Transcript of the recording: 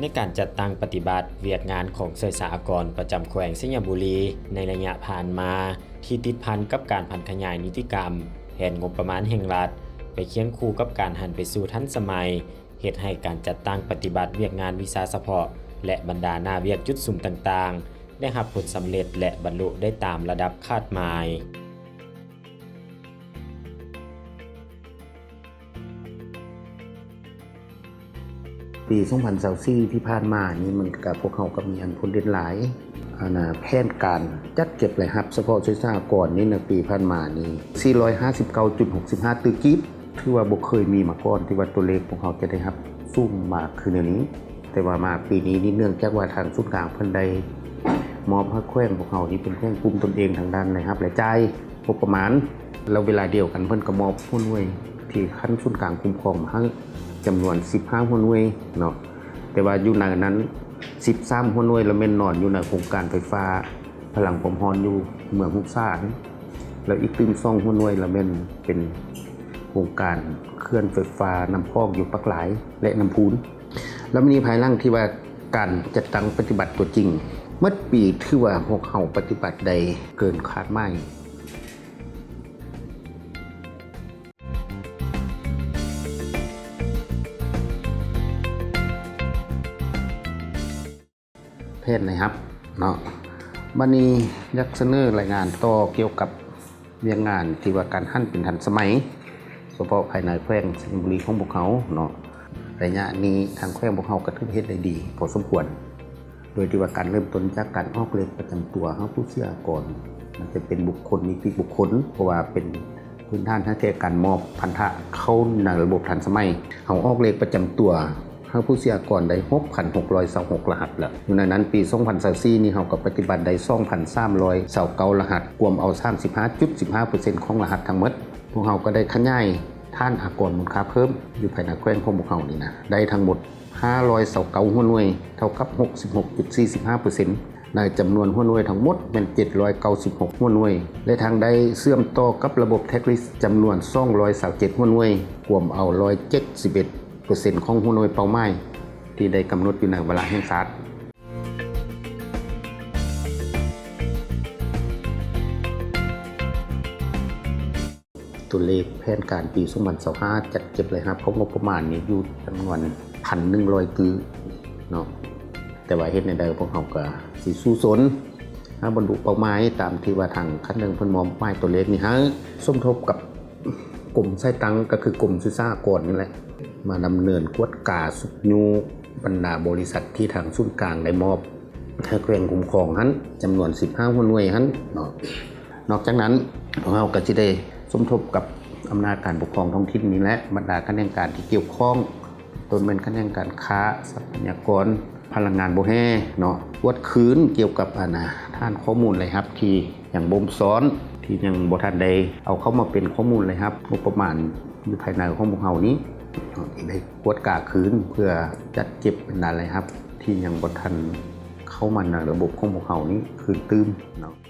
ໃນການຈັດຕັ້ງປະຕິບັດວຽກງານຂອງສ່ວຍສາອາກອນປະຈຳແຂວງໄຊຍະບູລີໃນໄລຍະຜ່ານມາ ທີ່ຕິດພັນກັບການຜັນຂະຫຍາຍນິຕິກຳ, ແຜນງົບປະມານແຫ່ງລັດ ໄປຄຽງຄູ່ກັບການຫັນໄປສູ່ທັນສະໄໝ, ເຮັດໃຫ້ການຈັດຕັ້ງປະຕິບັດວຽກງານວິຊາສະເພາະ ແລະ ບັນດາໜ້າວຽກຈຸດສຸມຕ່າງໆ ໄດ້ຮັບຜົນສຳເລັດ ແລະ ບັນລຸໄດ້ຕາມລະດັບຄາດໝາຍ. ປີສອງພັນຊາວສີ່ທີ່ຜ່ານມານີ້ ມັນກະ ພວກເຮົາກໍມີອັນພົ້ນເດັ່ນຫຼາຍ. ອັນນະ ແຜນການຈັດເກັບລາຍຮັບສະເພາະສ່ວຍສາອາກອນນີ້ ໃນປີຜ່ານມານີ້ ສີ່ຮ້ອຍຫ້າສິບເກົ້າຈຸດຫົກສິບຫ້າຕື້ກີບ ຖືວ່າບໍ່ເຄີຍມີມາກ່ອນ ທີ່ວ່າຕົວເລກພວກເຮົາຈະໄດ້ຮັບສູງມາຄືແນວນີ້. ແຕ່ວ່າມາປີນີ້ນີ້ ເນື່ອງຈາກວ່າທາງສູນກາງເພິ່ນໄດ້ມອບໃຫ້ແຂວງພວກເຮົານີ້ ເປັນແຂວງກຸ້ມຕົນເອງທາງດ້ານລາຍຮັບລາຍຈ່າຍ ງົບປະມານ ແລ້ວເວລາດຽວກັນເພິ່ນກໍມອບຫົວໜ່ວຍທີ່ຂັ້ນສູນກາງຄຸ້ມຄອງມາໃຫ້ ຈຳນວນສິບຫ້າຫົວໜ່ວຍເນາະ. ແຕ່ວ່າຢູ່ໃນນັ້ນສິບສາມຫົວໜ່ວຍລະແມ່ນນອນຢູ່ໃນໂຄງການໄຟຟ້າພະລັງຄວາມຮ້ອນຢູ່ເມືອງຮຸກສາ, ແລ້ວອີກຕື່ມສອງຫົວໜ່ວຍລະແມ່ນເປັນໂຄງການເຂື່ອນໄຟຟ້ານ້ຳຂອງຢູ່ປາກລາຍ ແລະ ນ້ຳພູນ. ແລ້ວມານີ້ພາຍຫຼັງທີ່ວ່າການຈັດຕັ້ງປະຕິບັດຕົວຈິງ ໝົດປີຖືວ່າພວກເຮົາປະຕິບັດໄດ້ເກີນຄາດໝາຍ. ແຜນລາຍຮັບເນາະ. ບັດນີ້ຢາກສະເໜີລາຍງານຕໍ່ກ່ຽວກັບວຽກງານທີ່ວ່າການຫັນເປັນທັນສະໄໝ ສະເພາະພາຍໃນແຂວງໄຊຍະບູລີຂອງພວກເຮົາເນາະ. ໄລຍະນີ້ທາງແຂວງພວກເຮົາກໍຖືເຮັດໄດ້ດີພໍສົມຄວນ ໂດຍທີ່ວ່າການເລີ່ມຕົ້ນຈາກການອອກເລກປະຈຳຕົວເຮົາຜູ້ເສຍອາກອນ ມັນຈະເປັນບຸກຄົນນິຕິບຸກຄົນ ເພາະວ່າເປັນພື້ນຖານໃຫ້ແກ່ການມອບພັນທະເຂົ້າໃນລະບົບທັນສະໄໝ. ເຮົາອອກເລກປະຈຳຕົວໃຫ້ຜູ້ເສຍອາກອນໄດ້ຫົກພັນຫົກຮ້ອຍຊາວຫົກລະຫັດແລ້ວ. ຢູ່ໃນນັ້ນປີສອງພັນຊາວສີ່ນີ້ ເຮົາກໍປະຕິບັດໄດ້ສອງພັນສາມຮ້ອຍຊາວເກົ້າລະຫັດ ກວມເອົາສາມສິບຫ້າຈຸດສິບຫ້າເປີເຊັນຂອງລະຫັດທັງໝົດ. ພວກເຮົາກໍໄດ້ຂະຫຍາຍຖານອາກອນມູນຄ່າເພີ່ມຢູ່ພາຍໃນແຂວງຂອງພວກເຮົານີ້ນະ ໄດ້ທັງໝົດ ຫ້າຮ້ອຍຊາວເກົ້າຫົວໜ່ວຍ ເທົ່າກັບຫົກສິບຫົກຈຸດສີ່ສິບຫ້າເປີເຊັນ ໃນຈຳນວນຫົວໜ່ວຍທັງໝົດແມ່ນເຈັດຮ້ອຍເກົ້າສິບຫົກຫົວໜ່ວຍ ແລະ ທັງໄດ້ເຊື່ອມຕໍ່ກັບລະບົບ Tax List ຈຳນວນສອງຮ້ອຍຊາວເຈັດຫົວໜ່ວຍ ກວມເອົາຮ້ອຍເຈັດສິບເອັດເປີເຊັນຂອງຫົວໜ່ວຍເປົ້າໝາຍທີ່ໄດ້ກຳນົດຢູ່ໃນວາລະແຫ່ງຊາດ. ຕົວເລກແຜນການປີສອງພັນຊາວຫ້າ ຈັດເກັບລາຍຮັບຂອງງົບປະມານນີ້ຢູ່ຈຳນວນພັນໜຶ່ງຮ້ອຍຕື້ເນາະ, ແຕ່ວ່າເຮັດແນວໃດພວກເຮົາກໍຊິສູ້ຊົນຫາບັນລຸເປົ້າໝາຍຕາມທີ່ວ່າທາງຂັ້ນເທິງເພິ່ນມອບໝາຍຕົວເລກນີ້ໃຫ້. ສົມທົບກັບກົມສາຍຕັ້ງ ກໍຄືກົມສຸດສາອາກອນນີ້ແຫຼະ ມາດຳເນີນກວດກາຊຸກຍູ້ບັນດາບໍລິສັດທີ່ທາງສູນກາງໄດ້ມອບ ໃຫ້ແຂວງຄຸ້ມຄອງຫັ້ນ ຈຳນວນສິບຫ້າຫົວໜ່ວຍຫັ້ນເນາະ. ນອກຈາກນັ້ນ ພວກເຮົາກໍຊິໄດ້ສົມທົບກັບອຳນາດການປົກຄອງທ້ອງຖິ່ນນີ້ແຫຼະ ບັນດາຂະແໜງການທີ່ກ່ຽວຂ້ອງ ຕົ້ນແມ່ນຂະແໜງການຄ້າ ຊັບພະຍາກອນ ພະລັງງານບໍ່ແຮ່ເນາະ ກວດຄືນກ່ຽວກັບ ອັນນະ ຖານຂໍ້ມູນລາຍຮັບທີ່ຍັງບົ່ມຊ້ອນ ທີ່ຍັງບໍ່ທັນໄດ້ເອົາເຂົ້າມາເປັນຂໍ້ມູນລາຍຮັບງົບປະມານຢູ່ພາຍໃນຂອງພວກເຮົານີ້ເນາະ ໄດ້ກວດກາຄືນ ເພື່ອຈັດເກັບບັນດາລາຍຮັບທີ່ຍັງບໍ່ທັນ ເຂົ້າມາໃນລະບົບຂອງພວກເຮົານີ້ຄືນຕື່ມເນາະ.